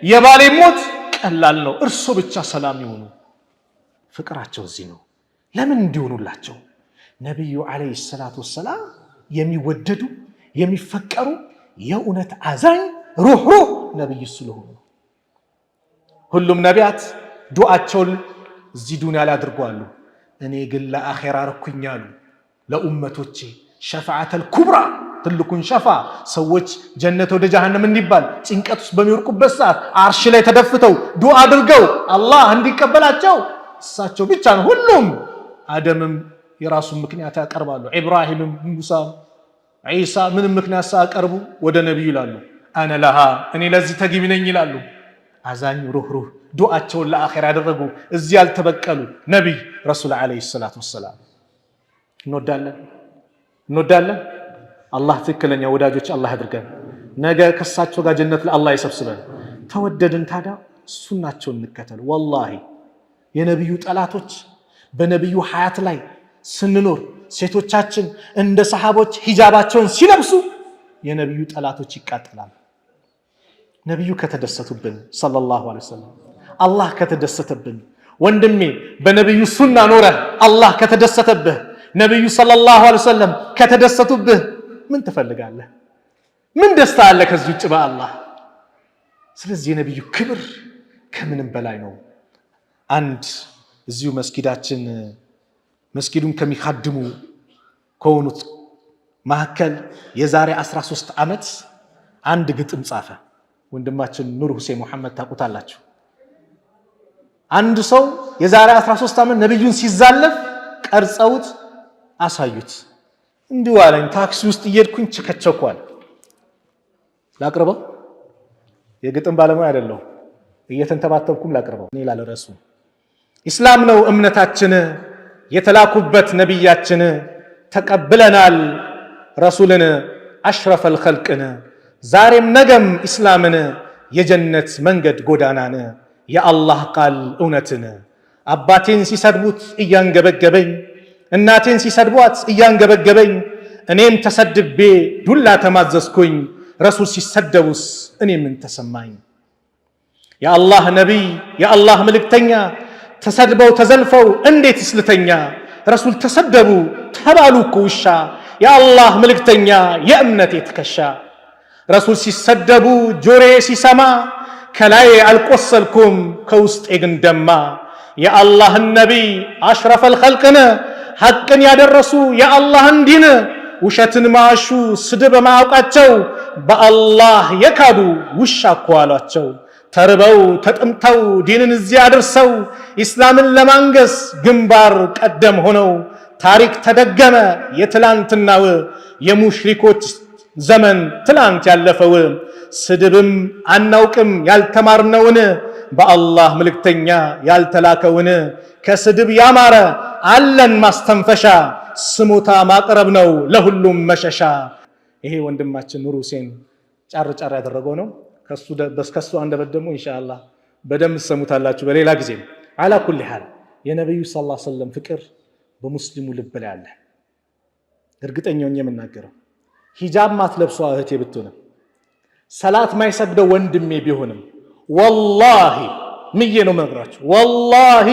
S1: የባሌን ሞት ቀላል ነው። እርሶ ብቻ ሰላም ይሆኑ። ፍቅራቸው እዚህ ነው። ለምን እንዲሆኑላቸው ነቢዩ عليه الصلاة والسلام የሚወደዱ የሚፈቀሩ የእውነት አዛኝ ሩህሩህ ነቢይ ስለሆኑ። ሁሉም ነቢያት ዱዓቸውን እዚህ ዱንያ ላይ አድርገዋሉ። እኔ ግን ለአኼራ ረኩኝ አሉ። ለኡመቶቼ شفاعة الكبرى፣ ትልቁን ሸፋ፣ ሰዎች ጀነት ወደ ጀሃነም እንዲባል ጭንቀት ውስጥ በሚወርቁበት ሰዓት አርሽ ላይ ተደፍተው ዱዓ አድርገው አላህ እንዲቀበላቸው እሳቸው ብቻ ነው። ሁሉም አደምም የራሱን ምክንያት ያቀርባሉ። ኢብራሂምም፣ ሙሳም፣ ዒሳ ምንም ምክንያት ሳያቀርቡ ወደ ነቢዩ ይላሉ። أنا لها፣ እኔ ለዚህ ተገቢ ነኝ ይላሉ። አዛኝ ሩህሩህ ዱዓቸውን ለአኼራ ያደረጉ እዚህ ያልተበቀሉ ነቢይ ረሱል عليه الصلاة والسلام እንወዳለን እንወዳለን። አላህ ትክክለኛ ወዳጆች አላህ ያድርገን። ነገ ከሳቸው ጋር ጀነት ለአላህ ይሰብስበን። ተወደድን ታዲያ ሱናቸውን እንከተል። والله የነቢዩ ጠላቶች በነቢዩ ሀያት ላይ ስንኖር ሴቶቻችን እንደ ሰሃቦች ሂጃባቸውን ሲለብሱ የነቢዩ ጠላቶች ይቃጠላል። ነቢዩ ከተደሰቱብን صلى الله عليه وسلم፣ አላህ ከተደሰተብን፣ ወንድሜ በነቢዩ ሱና ኖረህ አላህ ከተደሰተብህ፣ ነቢዩ صلى الله عليه وسلم ከተደሰቱብህ ምን ትፈልጋለህ? ምን ደስታ አለ ከዚህ ውጭ በአላህ? ስለዚህ የነቢዩ ክብር ከምንም በላይ ነው። አንድ እዚሁ መስጊዳችን መስጊዱን ከሚካድሙ ከሆኑት መካከል የዛሬ 13 ዓመት አንድ ግጥም ጻፈ። ወንድማችን ኑር ሁሴን ሙሐመድ ታውቁታላችሁ። አንድ ሰው የዛሬ 13 ዓመት ነቢዩን ሲዛለፍ ቀርጸውት አሳዩት። እንዲሁ አለኝ፣ ታክሲ ውስጥ እየሄድኩኝ ቸከቸኳል። ላቅርበው? የግጥም ባለሙያ አይደለሁም፣ እየተንተባተብኩም ላቅርበው። እኔ ላልረሱ ኢስላም ነው እምነታችን፣ የተላኩበት ነቢያችን፣ ተቀብለናል ረሱልን አሽረፈል ኸልቅን፣ ዛሬም ነገም ኢስላምን፣ የጀነት መንገድ ጎዳናን፣ የአላህ ቃል እውነትን። አባቴን ሲሰድቡት እያንገበገበኝ፣ እናቴን ሲሰድቧት እያንገበገበኝ፣ እኔም ተሰድቤ ዱላ ተማዘዝኩኝ፣ ረሱል ሲሰደቡስ እኔ ምን ተሰማኝ? የአላህ ነቢይ የአላህ መልእክተኛ ተሰድበው ተዘልፈው እንዴት እስልተኛ? ረሱል ተሰደቡ ተባሉ እኮ ውሻ፣ የአላህ መልእክተኛ የእምነቴ ትከሻ። ረሱል ሲሰደቡ ጆሮዬ ሲሰማ ከላይ አልቆሰልኩም ከውስጤ ግን ደማ። የአላህን ነቢይ አሽረፈል ኸልቅን ሐቅን ያደረሱ የአላህን ዲን ውሸትን ማሹ ስድብ ማያውቃቸው በአላህ የካዱ ውሻ እኮ አሏቸው። ተርበው ተጠምተው ዲንን እዚያ አድርሰው ኢስላምን ለማንገስ ግንባር ቀደም ሆነው ታሪክ ተደገመ የትላንትናው የሙሽሪኮች ዘመን ትላንት ያለፈው። ስድብም አናውቅም ያልተማርነውን በአላህ መልእክተኛ ያልተላከውን ከስድብ ያማረ አለን ማስተንፈሻ ስሞታ ማቅረብ ነው ለሁሉም መሸሻ። ይሄ ወንድማችን ኑር ሁሴን ጫር ጫር ያደረገው ነው። ከሱ አንደበት ደግሞ ኢንሻአላህ በደንብ ትሰሙታላችሁ በሌላ ጊዜ። على كل حال የነቢዩ صلى الله عليه وسلم ፍቅር በሙስሊሙ ልብ ላይ አለ። እርግጠኛ ሆኜ የምናገረው ሂጃብ ማትለብሷ እህቴ ብትሆንም ሰላት ማይሰግደው ወንድሜ ቢሆንም ወላሂ ምዬ ነው የምነግራችሁ፣ ወላሂ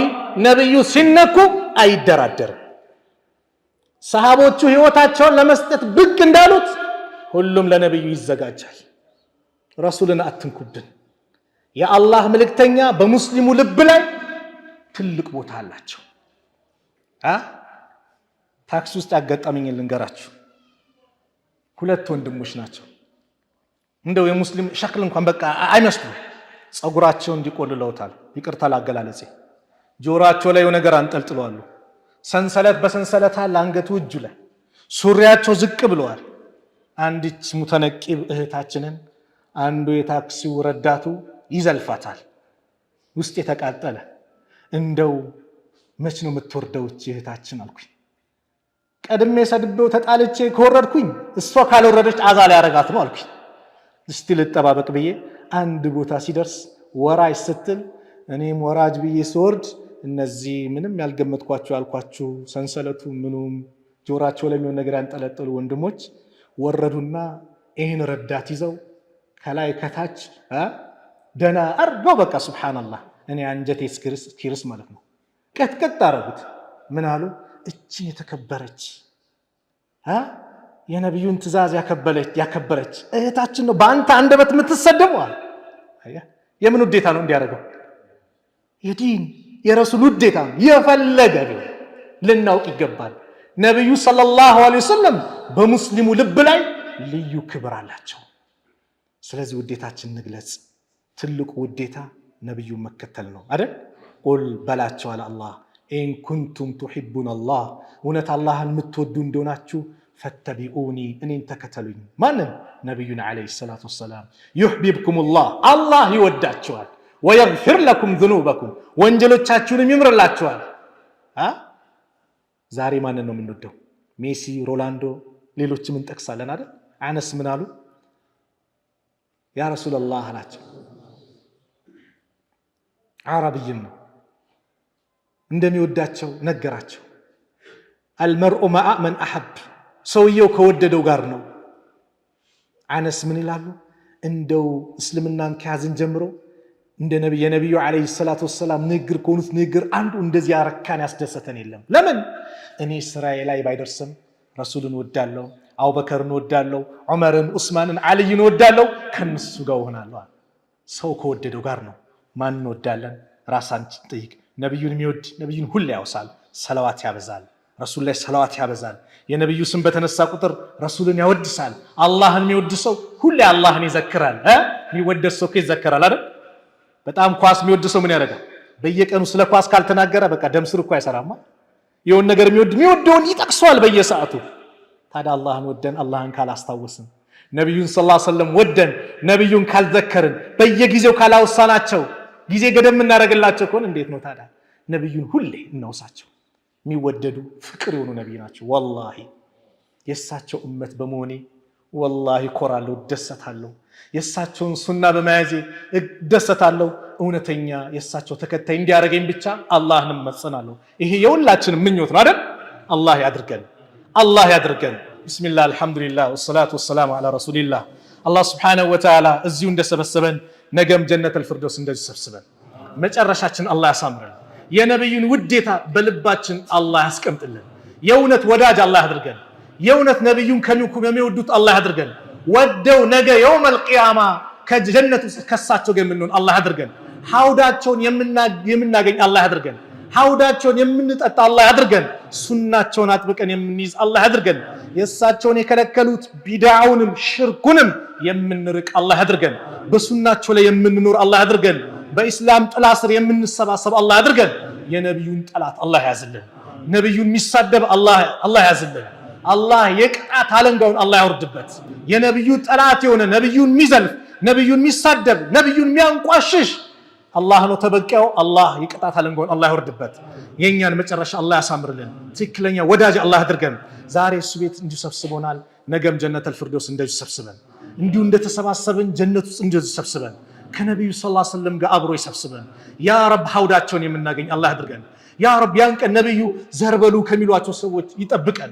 S1: ነቢዩ ሲነኩ አይደራደርም። ሰሃቦቹ ህይወታቸውን ለመስጠት ብቅ እንዳሉት ሁሉም ለነቢዩ ይዘጋጃል። ረሱልን አትንኩብን። የአላህ መልእክተኛ በሙስሊሙ ልብ ላይ ትልቅ ቦታ አላቸው። ታክሲ ውስጥ ያጋጠመኝን ልንገራችሁ። ሁለት ወንድሞች ናቸው። እንደው የሙስሊም ሸክል እንኳን በቃ አይመስሉም። ፀጉራቸውን እንዲቆልለውታል። ይቅርታ ላገላለጼ። ጆሮአቸው ላይ ነገር አንጠልጥለዋሉ። ሰንሰለት በሰንሰለት አለ አንገቱ እጁ ላይ። ሱሪያቸው ዝቅ ብለዋል። አንዲት ሙተነቂብ እህታችንን አንዱ የታክሲው ረዳቱ ይዘልፋታል። ውስጥ የተቃጠለ እንደው መች ነው የምትወርደው እህታችን አልኩኝ። ቀድሜ ሰድቤው ተጣልቼ ከወረድኩኝ እሷ ካልወረደች አዛ ላይ ያረጋት ነው አልኩኝ። እስቲ ልጠባበቅ ብዬ አንድ ቦታ ሲደርስ ወራጅ ስትል እኔም ወራጅ ብዬ ስወርድ እነዚህ ምንም ያልገመትኳቸው ያልኳችሁ ሰንሰለቱ ምኑም ጆራቸው ለሚሆን ነገር ያንጠለጠሉ ወንድሞች ወረዱና ይህን ረዳት ይዘው ከላይ ከታች ደና አርገው በቃ ሱብሓነላህ። እኔ አንጀቴ እስኪርስ ማለት ነው ቀጥቀጥ አረጉት። ምን አሉ? እችን የተከበረች የነቢዩን ትእዛዝ ያከበረች እህታችን ነው በአንተ አንደበት የምትሰደበው አለ። የምን ውዴታ ነው እንዲያደርገው? የዲን የረሱል ውዴታ ነው። የፈለገ ቢሆን ልናውቅ ይገባል። ነቢዩ ሰለላሁ ዐለይሂ ወሰለም በሙስሊሙ ልብ ላይ ልዩ ክብር አላቸው። ስለዚህ ውዴታችን እንግለጽ። ትልቁ ውዴታ ነቢዩን መከተል ነው አይደል? قل በላቸው አለ አላህ إن كنتم تحبون الله እውነት አላህን የምትወዱ እንደሆናችሁ فاتبعوني እኔን ተከተሉኝ። ማንን? ነቢዩን عليه الصلاة والسلام። يحببكم الله አላህ ይወዳችኋል። ويغفر لكم ذنوبكم ወንጀሎቻችሁንም ይምርላችኋል። ዛሬ ማንን ነው የምንወደው? ሜሲ፣ ሮናልዶ፣ ሌሎችም እንጠቅሳለን አይደል? አነስ ምን አሉ? يا رسول الله አላቸው። አረብይም ነው እንደሚወዳቸው ነገራቸው። المرء مع من أحب ሰውየው ከወደደው ጋር ነው። አነስ ምን ይላሉ? እንደው እስልምናን ከያዝን ጀምሮ እንደ የነቢዩ عليه الصلاة والسلام ንግግር ከሆኑት ንግግር አንዱ እንደዚህ ያረካን ያስደሰተን የለም። ለምን? እኔ ስራዬ ላይ ባይደርስም ረሱልን ወዳለው፣ አቡበከርን እወዳለሁ፣ ዑመርን፣ ዑስማንን፣ ዓልይን እወዳለሁ፣ ከነሱ ጋር እሆናለሁ። ሰው ከወደደው ጋር ነው። ማን እንወዳለን? ራሳችን ጠይቅ። ነቢዩን የሚወድ ነቢዩን ሁሌ ያውሳል፣ ሰለዋት ያበዛል። ረሱል ላይ ሰለዋት ያበዛል። የነቢዩ ስም በተነሳ ቁጥር ረሱልን ያወድሳል። አላህን የሚወድ ሰው ሁሌ አላህን ይዘክራል። የሚወደድ ሰው እኮ ይዘከራል አይደል? በጣም ኳስ የሚወድ ሰው ምን ያደርጋል? በየቀኑ ስለ ኳስ ካልተናገረ በቃ ደም ስር እኮ አይሰራማ። የሆነ ነገር የሚወድ የሚወደውን ይጠቅሰዋል በየሰዓቱ። ታዲያ አላህን ወደን አላህን ካላስታወስን፣ ነቢዩን صلى الله عليه وسلم ወደን ነቢዩን ካልዘከርን፣ በየጊዜው ካላወሳናቸው፣ ጊዜ ገደብ የምናደርግላቸው ከሆነ እንዴት ነው ታዲያ? ነቢዩን ሁሌ እናውሳቸው። የሚወደዱ ፍቅር የሆኑ ነቢይ ናቸው። ወላሂ የእሳቸው እመት በመሆኔ ወላሂ ኮራለሁ፣ እደሰታለሁ። የእሳቸውን ሱና በመያዜ እደሰታለሁ። እውነተኛ የእሳቸው ተከታይ እንዲያደርገኝ ብቻ አላህን እማጸናለሁ። ይሄ የሁላችንም ምኞት ነው አይደል? አላህ ያድርገን፣ አላህ ያድርገን። ቢስሚላህ አልሐምዱሊላህ ወሰላቱ ወሰላሙ ዐላ ረሱሊላህ። አላህ سبحانه وتعالى እዚሁ እንደሰበሰበን ነገም ጀነተል ፊርደውስ እንደዚህ ሰብስበን መጨረሻችን አላህ ያሳምረን። የነቢዩን ውዴታ በልባችን አላህ ያስቀምጥልን። የእውነት ወዳጅ አላህ ያድርገን። የእውነት ነቢዩን ከሚወዱት አላህ ያድርገን። ወደው ነገ يوم القيامة ከጀነት ውስጥ ከሳቸው ጋር የምንሆን አላህ ያድርገን። ሐውዳቸውን የምናገኝ አላህ ያድርገን። ሐውዳቸውን የምንጠጣ አላህ ያድርገን። ሱናቸውን አጥብቀን የምንይዝ አላህ ያድርገን። የእሳቸውን የከለከሉት ቢድዓውንም ሽርኩንም የምንርቅ አላህ ያድርገን። በሱናቸው ላይ የምንኖር አላህ ያድርገን። በኢስላም ጥላ ስር የምንሰባሰብ አላህ ያድርገን። የነቢዩን ጠላት አላህ ያዝልን። ነቢዩን የሚሳደብ አላህ ያዝልን። አላህ የቅጣት አለንጋውን አላህ ያወርድበት። የነቢዩ ጠላት የሆነ ነቢዩን የሚዘልፍ፣ ነቢዩን የሚሳደብ፣ ነቢዩን የሚያንቋሽሽ አላህ ነው ተበቂያው። አላህ የቅጣት አለንጋውን አላህ ያወርድበት። የእኛን መጨረሻ አላህ ያሳምርልን። ትክክለኛ ወዳጅ አላህ ያድርገን። ዛሬ እሱ ቤት እንዲሁ ሰብስቦናል። ነገም ጀነተል ፊርደውስ እንደዚሁ ሰብስበን፣ እንዲሁ እንደተሰባሰብን ጀነት ውስጥ እንደዚሁ ሰብስበን ከነቢዩ صلى الله عليه وسلم ጋር አብሮ ይሰብስበን። يا رب ሐውዳቸውን የምናገኝ አላህ ያድርገን። يا رب ያን ቀን ነቢዩ ዘርበሉ ከሚሏቸው ሰዎች ይጠብቀን።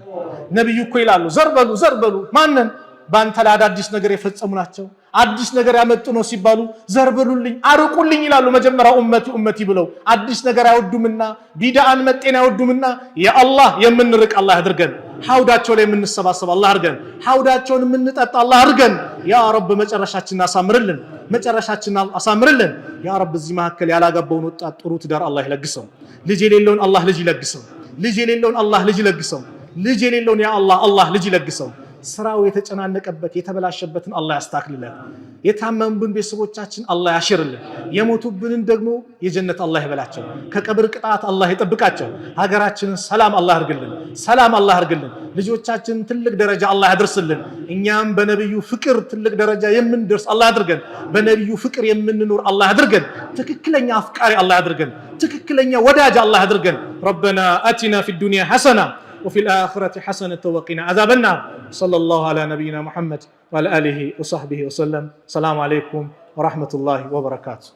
S1: ነቢዩ እኮ ይላሉ ዘርበሉ ዘርበሉ ማንን? በአንተ ላይ አዳዲስ ነገር የፈጸሙ ናቸው፣ አዲስ ነገር ያመጡ ነው ሲባሉ ዘርበሉልኝ አርቁልኝ ይላሉ። መጀመሪያ أمتي أمتي ብለው አዲስ ነገር አይወዱምና ቢድዓን መጤን አይወዱምና የአላህ የምንርቅ አላህ ያድርገን። ሐውዳቸው ላይ የምንሰባሰብ አላህ አድርገን። ሐውዳቸውን የምንጠጣ አላህ አድርገን። يا رب መጨረሻችንን አሳምርልን፣ መጨረሻችንን አሳምርልን። يا رب እዚህ መካከል ያላገባውን ወጣት ጥሩ ትዳር አላህ ይለግሰው። ልጅ የሌለውን አላህ ልጅ ይለግሰው። ልጅ የሌለውን አላህ ልጅ ይለግሰው። ልጅ የሌለውን ያ አላህ አላህ ልጅ ይለግሰው። ስራው የተጨናነቀበት የተበላሸበትን አላህ ያስተካክልለት። የታመሙብን ቤተሰቦቻችን አላህ ያሽርልን። የሞቱብንን ደግሞ የጀነት አላህ ይበላቸው። ከቀብር ቅጣት አላህ ይጠብቃቸው። ሀገራችንን ሰላም አላህ ያርግልን። ሰላም አላህ ያርግልን። ልጆቻችንን ትልቅ ደረጃ አላህ ያድርስልን። እኛም በነብዩ ፍቅር ትልቅ ደረጃ የምንደርስ አላህ ያድርገን። በነብዩ ፍቅር የምንኖር አላህ ያድርገን። ትክክለኛ አፍቃሪ አላህ ያድርገን። ትክክለኛ ወዳጅ አላህ ያድርገን። ربنا آتنا في الدنيا حسنة وفي الآخرة حسنة وقنا عذاب النار صلى الله على نبينا محمد وعلى آله وصحبه وسلم السلام عليكم ورحمة الله وبركاته።